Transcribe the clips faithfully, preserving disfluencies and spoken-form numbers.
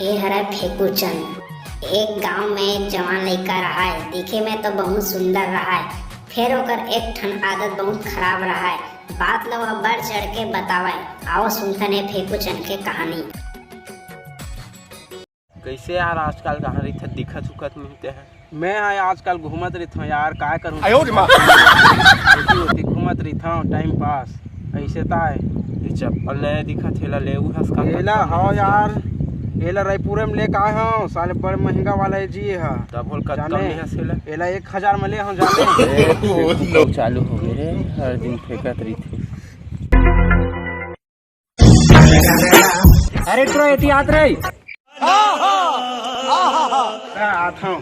ए हरय फेकूचंद। एक गांव में एक जवान लइका रहय, दिखे में तो बहुत सुंदर रहय, फेर ओकर एक ठन आदत बहुत खराब रहय। बात ल वह बढ़ चढ़ के बतावय। आओ सुनथन ए फेकूचंद के कहानी। कइसे यार, आजकल कहाँ रहिथे, दिखत उखत नहीं ते है। मैं हा आजकल घूमत रहिथंव यार, काय करूँ? आयो रे माँ। एती ओती घूमत रहिथंव, time pass। अइसे ताय। ये चप्पल नया दिखत हे, एला लेहूँ हस का? एला, हव यार, एला रायपुर में लेके आए हंव, साले बड़ महंगा वाला हे जी ये हा। तब होल कतका जाने? में हस एला? एला एक हजार में ले हंव जाने। ए, चालू हो गे रे, हर दिन फेंकत रहिथे। अरे टुरा, एती आत रे। का आत हंव।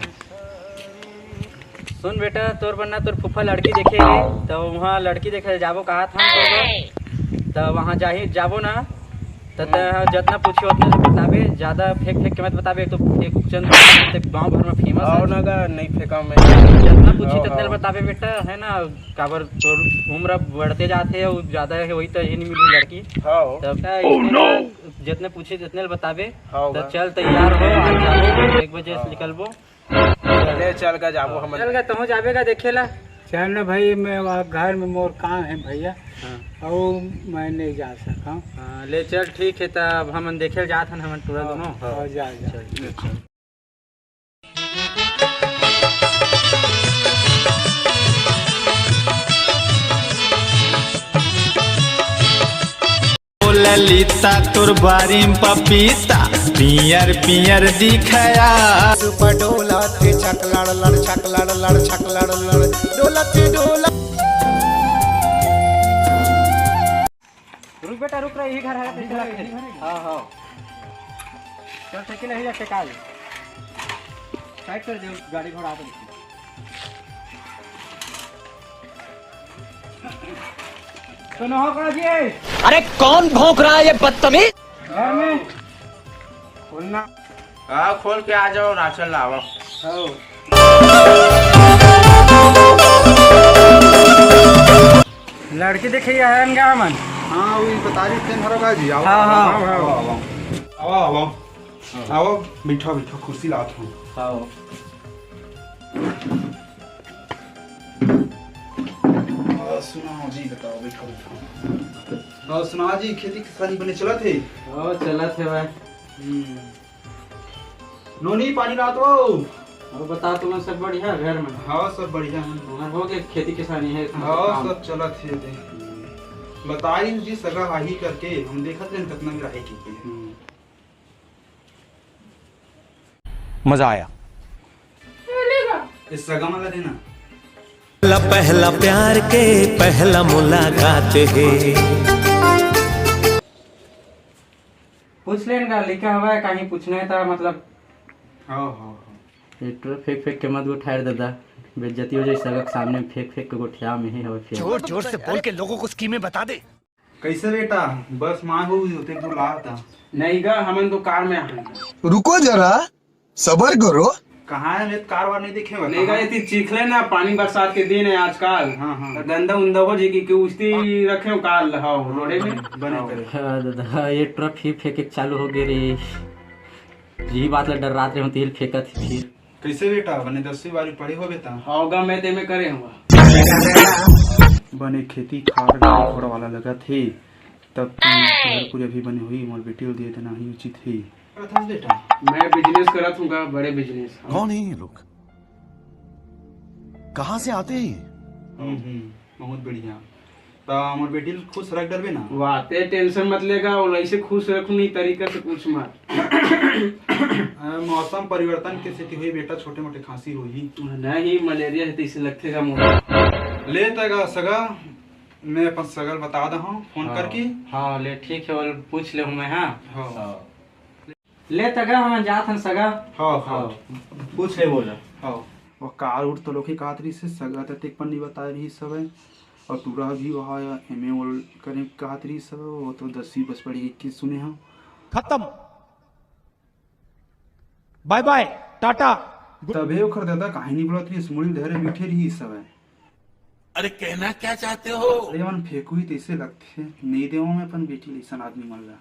सुन बेटा, तोर बर ना तोर फूफा लड़की देखे हे, त उहाँ लड़की देखे जाबो कहात हंव तोर बर। त उहाँ जाही, जाबो ना, त तैं जतना पूछही ओतना ल बताबे, जादा फेंक फेंक के मत बताबे, एक तो फेकूचंद ते गांव भर में famous हे। ना गा, नहीं फेंका मैं। जतना पूछही हाँ, ततना ल हाँ। बताबे बेटा, है ना, काबर तोर उम्र बढ़ते जात हे, अउ जादा हे, वही त ही नहीं मिली लड़की। हाँ। तब का इसमें ना जतने पूछही ततने ल बताबे। हाँ, त बा। चल तैयार हो, आज जाबो, एक बजे से हाँ। निकलबो। ले चल गा जाबो हमन। चल गा, तहूँ जाबे गा देखे ला। चल ना भाई, मैं अब घर में मोर काम हे भैया, हाँ। अउ मैं नहीं जा सकंव। हाँ, ले चल ठीक हे, तब हमन देखे ल जात हन हमन टुरा हाँ, दोनों। हाँ। हाँ, जा, जा। चल, ले चल। ओ ललिता तोर बारी म पपीता, पियर पियर दिखया। सुपर डोलत हे छक लड़ लड़, छक लड़ लड़, छक लड़ लड़, डोलत हे डोलत। रुक बेटा, रुक रहा, यही घर है, पीछे रख के। हाँ, हाँ। चल, साइकिल यही रख के काल। साइड कर दे, गाड़ी घोड़ा आते। सुनो हो कौन जी? अरे कौन भौंक रहा है ये बदतमीज? घर में खोलना। हाँ, खोल के आ जाओ, राशन लावा। हो। लड़की देखे आए हन गा हमन। हाँ, वही बता रही तेन हरो का जी, आओ। हाँ, हाँ। आओ, आओ, आओ। आओ, आओ। आओ, बैठो, बैठो, कुर्सी लात हूँ। आओ। आ, सुनाओ जी, बताओ, बैठो, बैठो। और सुनाओ जी, खेती किसानी बने चलत हे? हाँ, चलत हे भाई। हम्म। नोनी, पानी लात हो? और बता, तुम्हें सब बढ़िया घर में? हाँ, सब बढ़िया है। हमार हो गए खेती किसानी है, इसमें हाँ, काम। सब चलत हे दे। हम्म। बताई जी, सगा आही करके, हम देखत रहेन कितना में रहे के। हम्म। मजा आया। ये सगा मला देना। पहला, पहला प्यार के पहला मुलाकात हे। पूछ लेन गा, लिखा हुआ है, कहीं पूछना है तो मतलब। हाँ, हाँ, हाँ। ये टुरा फेंक फेंक के मत उठाए रे दादा, बेइज्जती हो जाए सगा के सामने में फेंक फेंक के गोठिया में ही हवे फेंक। जोर जोर से बोल के लोगों को स्कीमें बता दे। कैसे बेटा, बस माँ हो गई होते तो ला था। नहीं गा, हमन तो कार में आ गए। रुको जरा, सबर करो। कहाँ है, मैं तो कार वार नहीं देखे हुआ। नहीं गा, कहाँ? इतनी चीखले ना, पानी बरसात के दिन है आजकल। हाँ, हाँ। तो गंदा उंदा हो जी कि, कि उस्ती रखे हो कार ल, हाँ, रोडे में। बने करे। हाँ, दादा, ये टुरा फेंक के चालू हो गए रे। यही बात ला डर्रात रहे हो, तेल फेंकत ही फिर। कैसे बेटा, बने दसवीं बारहवीं पढ़े हो बेटा? हाँ गा, मैं ते में करे हुआ। बने खेती खार गाड़ी घोड़ा वाला लगत हे, तब तो घर पूरी अभी बने हुई, मोर बेटी ल दे देना ही उचित हे। करत हस बेटा? मैं business करत हूँ गा, बड़े business। कौन है ये लोग? कहाँ से आते हैं ये? हम्म, हम्म, बहुत बढ़िया। त हमर बेटी ल खुश रख डरबे ना? वाह, ते tension मत लेगा, वो ऐसे खुश रखू नहीं तरीका से पूछ मत। अ, मौसम परिवर्तन के सेती होई बेटा, छोटे मोटे खांसी होही। नहीं, मलेरिया है तो इसे लगते का मोर। ले तगा सगा, मैं अपन सगा ल बता दहूँ फोन हाँ। करके। हाँ, ले ठीक है, वो पूछ ले हूँ मैं, हाँ। हाँ। हाँ। ले तगा हमन जात हन सगा। हाँ, हाँ। हाँ। पूछ ले बोला। हाँ। वो कार उर तो लोग ही कहत रहिस हे, सगा त तेक पर नहीं बता रहिस हवय। और टूरा भी वहाँ एम ए ओल करे कहत रहिस हवय, वो तो दसवीं बस पढ़ी के सुने हंव। खत्म। बाय बाय, टाटा। तभे ओखर दादा काहे नहीं बोलत रहिस, मुड़ी धरे बैठे रहिस हवय। अरे कहना क्या चाहते हो? अरे मन फेंकू ही तैसे लगथे, नहीं देवो मैं अपन बेटी ल अइसन आदमी मन ला।